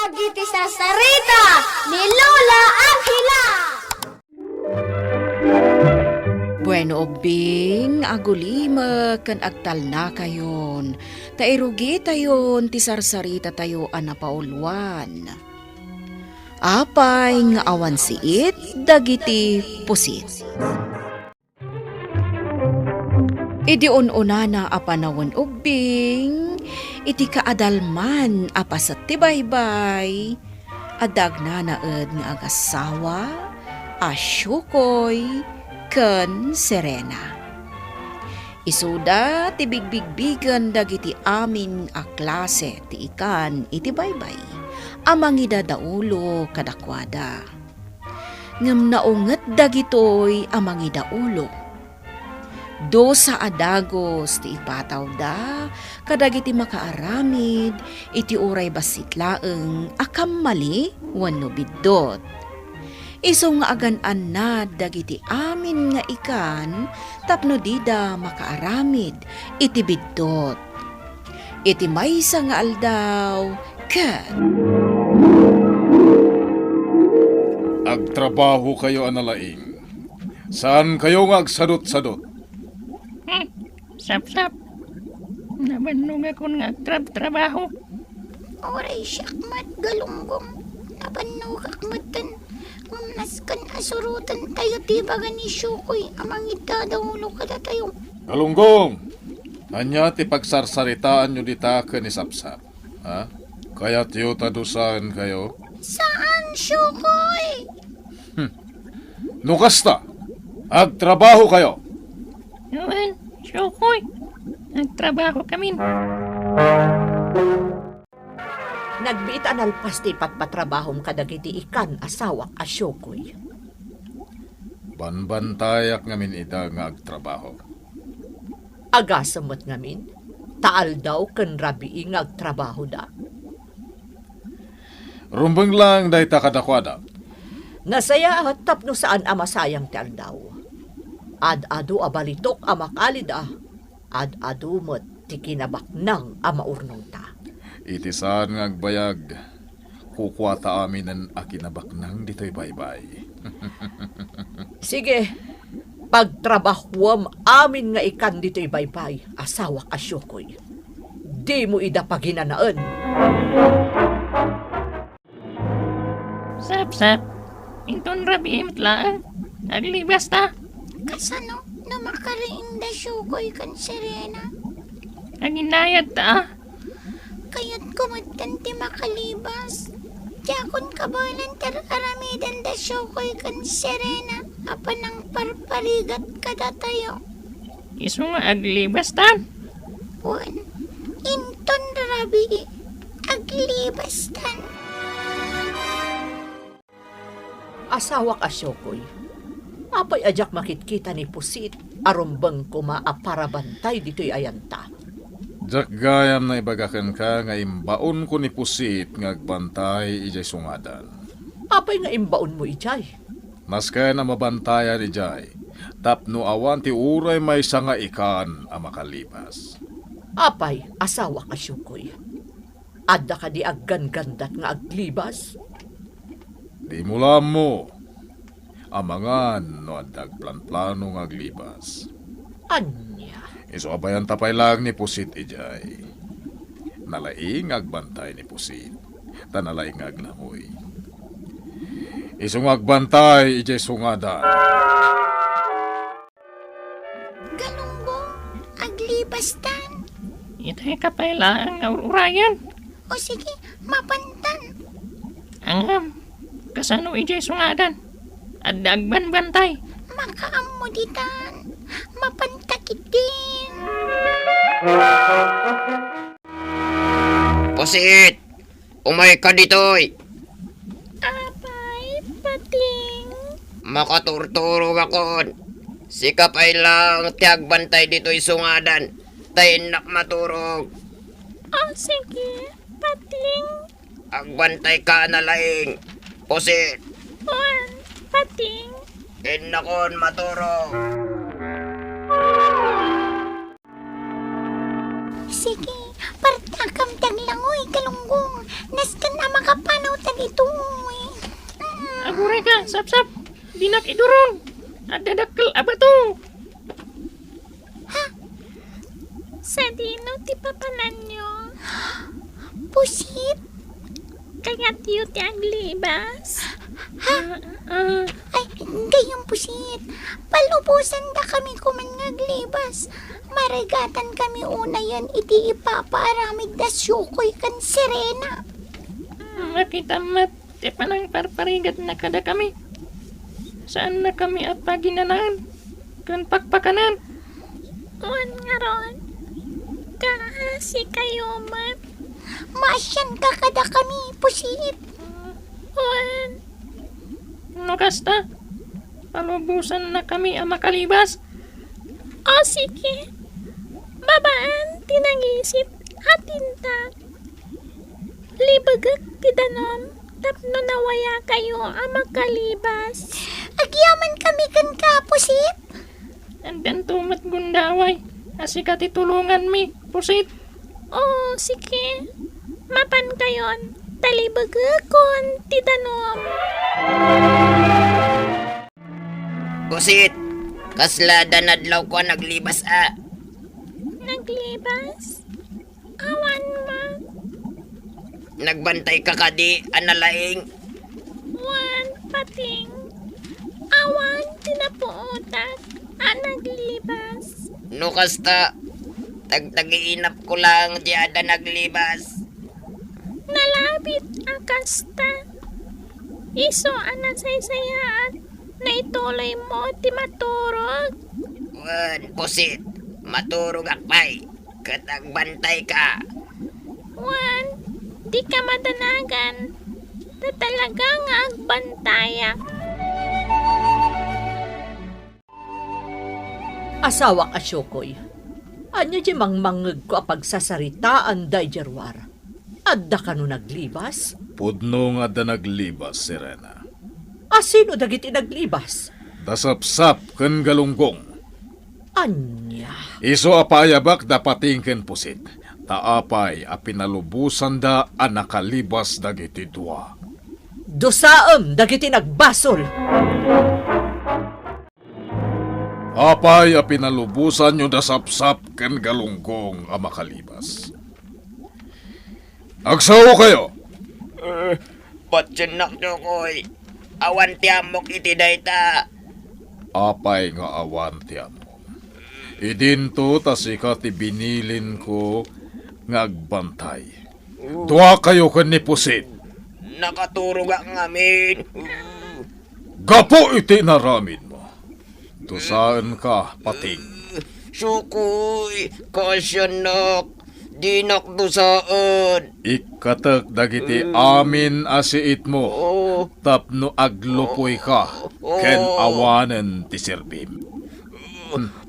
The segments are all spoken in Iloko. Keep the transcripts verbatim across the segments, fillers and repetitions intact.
Dagiti sarsarita ni Lola Angela. Bueno, ubbing, agulimek ken agtalnakayon, ta irugitayon ti sarsaritatayo a napauluan. Apay nga awan siit dagiti pusit? Idi un-unana a panawen ubbing, iti kaadalman a paset ti baybay, adda agnanaed nga agasawa a Siokoy ken Serena. Isuda ti bigbigbigen dagiti amin a klase ti ikan iti baybay a mangidadaulo kadakuada. Ngem naunget dagitoy a mangidaulo. Dusa a dagus ti ipatawda kadagiti makaaramid iti uray bassit laeng a kammali wenno biddut. Isu nga agan-annad dagiti amin nga ikan tapno dida makaaramid iti biddut. Iti maysa nga aldaw, ket Agtrabahokayo a nalaing. Saankayo nga agsadutsadut. Hmm, sapsap. Nabannogakon nga agtrabtrabaho. Uray siak met, Galunggong. Nabannogak metten. Ngem nasken a surotentayo ti ibaga ni Siokoy a mangidadaulo kadatayo. Galunggong! Ania ti pagsarsaritaanyo dita ken ni Sapsap? Ha? Kayatyo ta dusaenkayo? Saan, Siokoy! Hmm. No kasta, agtrabahokayo! Wen, Siokoy, agtrabahokamin. Nagbiit a nalpas ti ipatpatrabahom kadagiti ikan a sawak a Siokoy. Banbantayak ngamin ida nga agtrabaho. Agasem met ngamin, ta aldaw ken rabii nga agtrabahoda. Rumbeng laeng dayta kadakuada. Nasayaat tapno saan a masayang ti aldaw. Ad-adu a balitok a makalida, ad-adu met ti kinabaknang a maurnongta. Iti saan nga agbayag, kukuata aminen a kinabaknang ditoy baybay. Sige, pagtrabahuem amin nga ikan ditoy baybay, asawak a Siokoy. Dimo ida paginanaen. Sapsap, inton rabii met laeng, aglibasta. Kasano no makariingda Siokoy ken Serena? Aginayadta. Kayatko metten ti makalibas. Diakon kabaelan ti ar-aramidenda Siokoy ken Serena a panangparparigat kadatayo. Isu nga aglibastan. Wen, inton rabii, aglibastan. Asawak a Siokoy, apay a diak makitkita ni Pusit a rumbeng koma a parabantay ditoy ayanta? Diak gayam naibaga kenka nga imbaonko ni Pusit nga agbantay idiay sungadan. Apay nga imbaonmo idiay? Nasken a mabantayan idiay, tapno awan ti uray maysa nga ikan a makalibas. Apay, asawak a Siokoy? Adda kadi agganggandat nga aglibas? Dimo la ammo. Amangan no adda agplanplano nga aglibas. Ania? Isu a bayanta pay laeng ni Pusit idiay. Nalaing nga agbantay ni Pusit, ta nalaing nga aglangoy. Isu nga agbantay idiay sungadan. Galunggong, aglibastan. Itay ka pay laeng nga ur-urayan. O sige, mapantan. Ngem, kasano idiay sungadan? Adda agbanbantay. Makaammo ditan. Mapanta ketdin. Pusit! Umayka ditoy! Apay, Pating? Makaturturogakon. Sika pay laeng ti agbantay ditoy sungadan, ta innak maturog. O, sige, Pating. Agbantayka a nalaing. Pusit. Wen, Pating. Innakon maturog. Sige, partakam ti aglangoy, Galunggong. Nasken a makapan Itoy. Aguray ka, Sapsap. Dinak idurog. Adda dakkel a bato. Ha? Sadino ti papananyo? Pusit? Kayatyo ti aglibas? Ha? Ah, ah. Ay, gayyem, Pusit. Palubosandakami koman nga aglibas. Marigatankami unayen iti ipapaaramid da Siokoy ken Sirena. Makitam met ti panangparparigatna kadakami. Saannakami a paginanaan ken pakpakanan. Wen ngarud, kaasikayo met. Maasianka kadakami, Pusit. Wen. No kasta, palubosannakami a makalibas. O sige, babaen ti nangisit a tintak. Libegek ti danum tapno nawayakayo a makalibas. Agyamankami kenka, Pusit. Addanto met gundaway a sika ti tulonganmi, Pusit. O, sige. Mapankayon, ta libegekon ti danum. Pusit, kasla adda nadlawko a naglibas a. Naglibas? Awan man. Nagbantayka kadi a nalaing? Wen, Pating. Awan ti napuotak a naglibas. No kasta, tagtagiinapko laeng ti adda naglibas. Nalabit a kasta. Isu a nasaysayaat, naituloymo ti maturog. Wen, Pusit, maturogak pay. Ket agbantayka. Wen, dika madanagan, ta talaga nga agbantayak. Asawak a Siokoy, ania diay mangmangngegko a pagsasaritaan daydiay ruar? Adda kano naglibas? Pudno nga adda naglibas, Sirena. A sino dagiti naglibas? Da Sapsap ken Galunggong. Ania? Isu a paayabak da Pating ken Pusit, ta apay a pinalubosanda a nakalibas dagiti dua? Dusaem dagiti nagbasol! Apay a pinalubosanyo da Sapsap ken Galunggong a makalibas? Agsaokayo! Eh, patiennak, Siokoy. Awan ti ammok iti dayta. Apay nga awan ti ammom? Idinto ta sika ti binilinko nga agbantay. Duakayo ken ni Pusit. Nakaturogak ngamin. Gapu iti inaramidmo, dusaenka, Pating. Siokoy, kaasiannak, dinak dusaen. Ikkatek dagiti amin a siitmo tapno aglupoyka ken awanen ti serbim.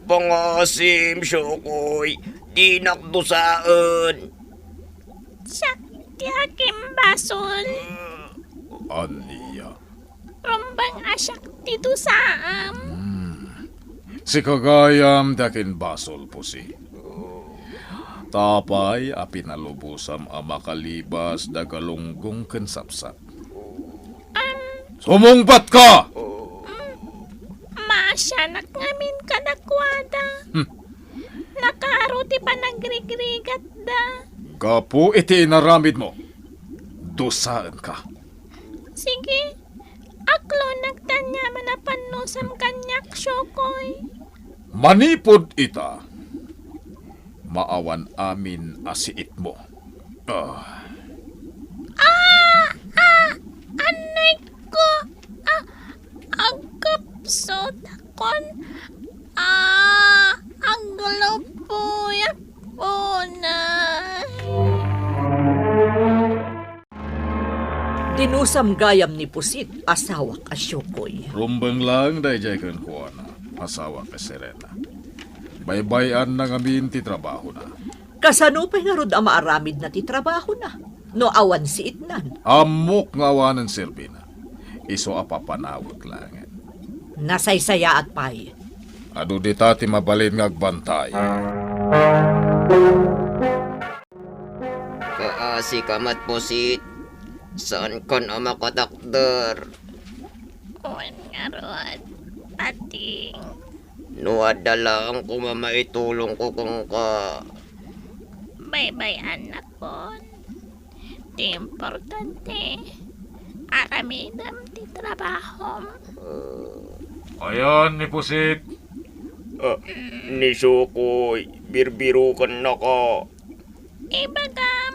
Pangaasim, Siokoy, dinak dusaen. Siak ti agimbasol. Ania? Rumbeng a siak ti dusaem. Hmm. Sika gayam ti agimbasol, Pusit. Ta apay a pinalubosam a makalibas da Galunggong ken Sapsap? Am. Sumungbatka! Maasianak ngamin kadakuada. Hmm. Nakaro ti panagrigrigatda. Gapu iti inaramidmo, dusaenka. Sige, aklonak ti aniaman a pannusom kaniak, Siokoy. Manipud ita, maawan amin a siitmo. Ah. Ah! Ah! Anay ko! Ah! Agkapsutakon! Ah! Aglupoyak unay! Dinusam gayam ni Pusit, asawak a Siokoy. Rumbeng laeng daydiay kenkuana, asawak a Sirena. Baybay-anna ngamin ti trabahona. Kasano pay ngarud a maaramidna ti trabahona no awan siitnan? Ammok nga awanen serbina. Isu a papanawek laengen. Nasaysayaat pay. Adu dita ti mabalin nga agbantay. Kaasika met, Pusit. Saankan a makatakder. Wen ngarud, Pating. No adda laeng koma maitulongko kenka. Baybay-annakon. Ti importante, aramidem ti trabahom. Ayan ni Pusit. Ah, ni Sukoy, birbirokennaka. Ibagam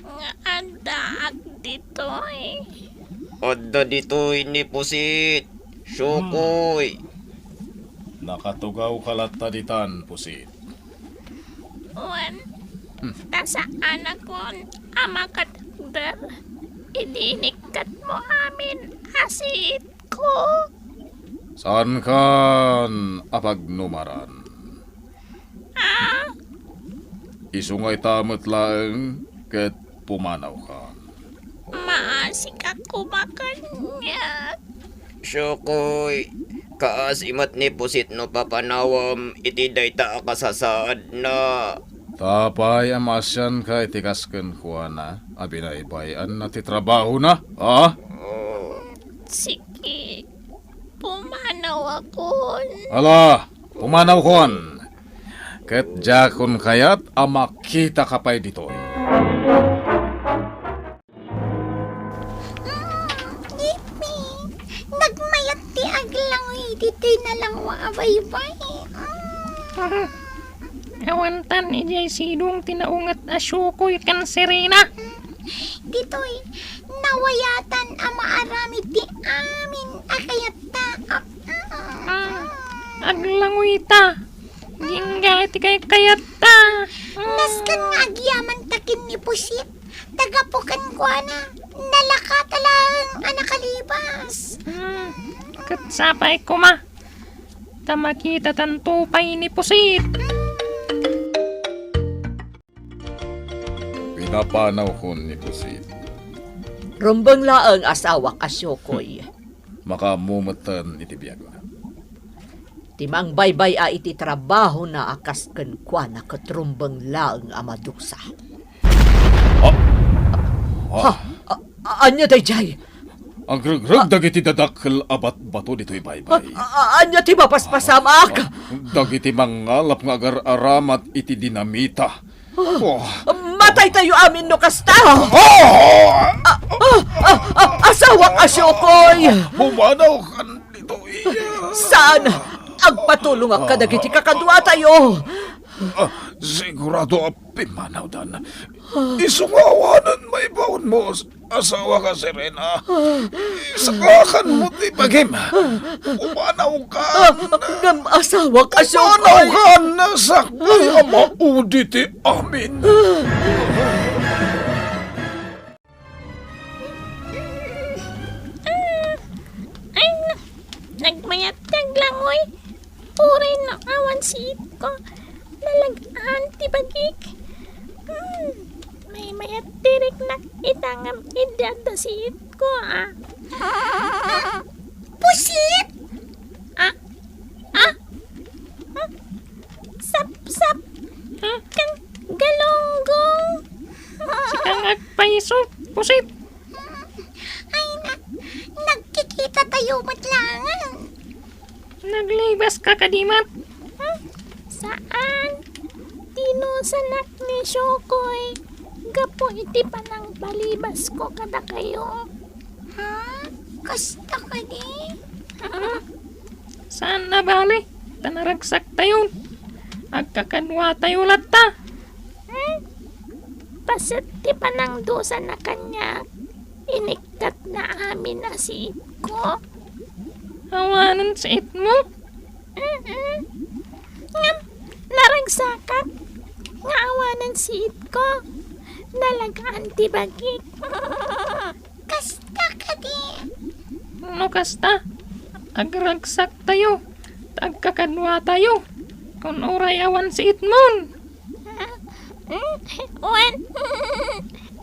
nga addaak ditoy. Adda ditoy ni Pusit, Sukoy. Nakatugawka latta ditan, Pusit. Wen, hmm, ta saanakon a makatakder idi inikkatmo amin a siitko. Saankan a pagnumaran. Ah? Isu nga ita met laeng ket pumanawkan. Maasika koma kaniak. Sukoy, kaasi met ni Pusit no papanawem iti dayta a kasasaadna. Apay a maasianka iti kas kenkuana a binaybay-anna ti trabahona, a? Oh. Sige, pumanawakon. Ala, pumanawkon. Ket diakon kayat a makitaka pay ditoy. Mm, yippee! Nagmayat ti aglangoy ditoy nalangwa a baybay. Mm. Awantan idiay sidong ti naunget a Sukoy ken Serena. Ditoy, nawayatan a maaramid ti amin a kayatta. Mm. Aglangoyta. Ingga ti kaykayatta. Nasken nga agyamanta ken ni Pusit. Ta gapu kenkuana, nalakata laeng a nakalibas. Hmm, ket sapay koma, ta makitatanto pay ni Pusit. Pinapanawkon ni Pusit. Rumbeng laeng, asawak a Sukoy. Makaammo metten iti biagna. Ti mangbaybay-a iti trabahona a kas kenkuana ket rumbeng laeng a madusa. Ah! Ha? Ah! A-, a-, ania daydiay? Agregreg dagiti dadakkel a batbato ditoy baybay. A-, a-, ania ti mapaspasamak? Ah, dagiti mangngalap nga agar-aramat iti dinamita. Oh. Mataytayo amin no kasta. Oh! A-, a-, a-, a-, asawak a Sukoy! Pumanawkan ditoy. Saan? Agpatulongak kadagiti kakaduatayo. Ah, sigurado a pimmanawdan. Isu nga awanen maipaonmo, asawak a Serena. Sakakanmo ti bagim. Pumanawkan. Ah, ngem asawak a Sukoy. Pumanawkan, sakbay a maudi ti amin. Ah, ay, na-, nagmayat ti aglangoy. Uray no awan siitko, nalag-an ti bagik. Hmm, maymayat ti riknak ita ngem idi adda siitko, a. Pusit! A, a, a, sapsap, ken galunggong. Sika nga agpayso, Pusit. Ay, na-, nagkikitatayo met laengen. Naglibaska kadi met? Hmm, saan. Dinusanak ni Sukoy gapu iti panangpalibasko kadakayo. Ha? Kasta kadi? Hmm? Saan a bale, ta naragsaktayon. Agkakaduatayo latta. Hmm? Paset ti panangdusana kaniak, inikkatna amin a siitko. Awanen siitmo? Mm-mm. Ngem, naragsakak nga awanen siitko. Nalag-an ti bagik. Kasta kadi? No kasta, agragsaktayo, ta agkakaduatayo, kun uray awan siitmon. Wen,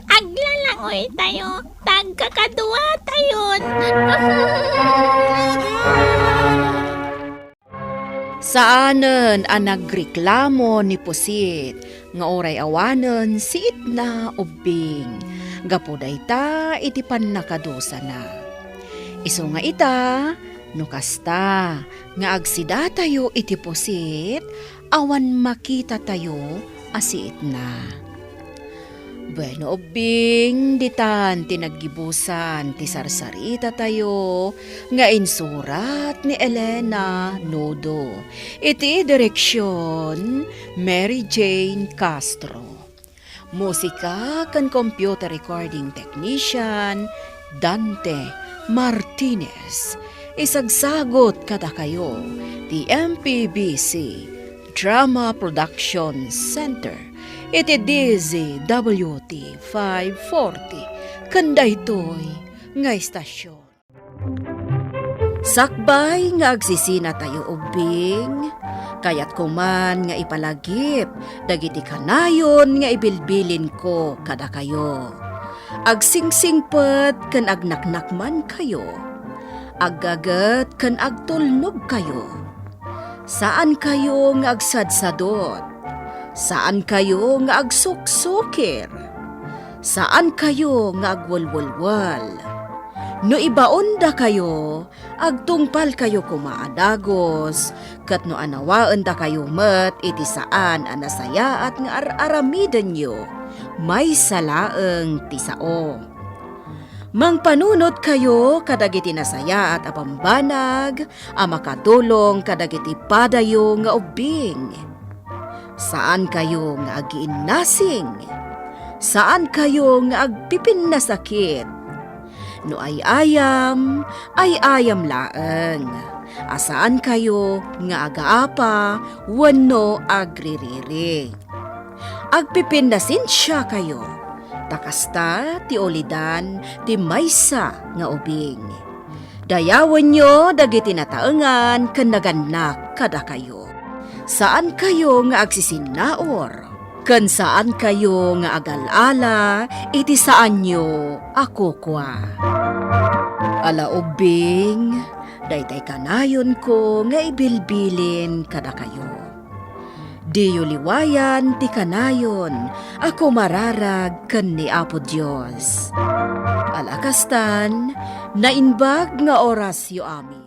aglalangoytayo, ta agkakaduatayon. Saanen a nagreklamo ni Pusit nga uray awanen siitna ubbing. gapu dayta iti pannakadusana. Isu nga ita, no kasta nga agsidatayo iti pusit, awan makitatayo a siitna. Bueno, ubbing, ditan ti naggibusan ti sarsaritatayo nga insurat ni Elena Nudo. Iti direksyon, Mary Jane Castro. Musika ken computer recording technician, Dante Martinez. Isagsagut kadakayo ti M P B C Drama Production Center iti D Z W T five forty ken daytoy nga istasyon. Sakbay nga agsisinatayo ubbing, kayatko man nga ipalagip dagiti kanayon nga ibilbilinko kadakayo. Agsingsingpet ken agnaknakmankayo. Aggaget ken agtulnogkayo. Saankayo nga agsadsadot. Saankayo nga agsuksukir. Saankayo nga agwelwelwel. No ibaondakayo, agtungpalkayo koma a dagus, ket no anawaendakayo met iti saan a nasayaat nga ar-aramidenyo, maysa laeng ti sao. Mangpanunotkayo kadagiti nasayaat a bambanag a makatulong kadagiti padayo nga ubbing. Saankayo nga agiinnasing. Saankayo nga agpipinnasakit. No ay-ayam, ay-ayam laeng. A saankayo nga agaapa wenno agririri. Agpipinnasensiakayo, ta kasta ti ulidan ti maysa nga ubing. Dayawenyo dagiti nataengan ken nagannak kadakayo. Saankayo nga agsisinnaur, ken saankayo nga agal-ala iti saanyo a kukua. Ala ubbing, daytay kanayonko nga ibilbilin kadakayo. Diyo liwayan ti kanayon a kumararag ken ni Apo Dios. Ala kastan, naimbag nga orasyo amin.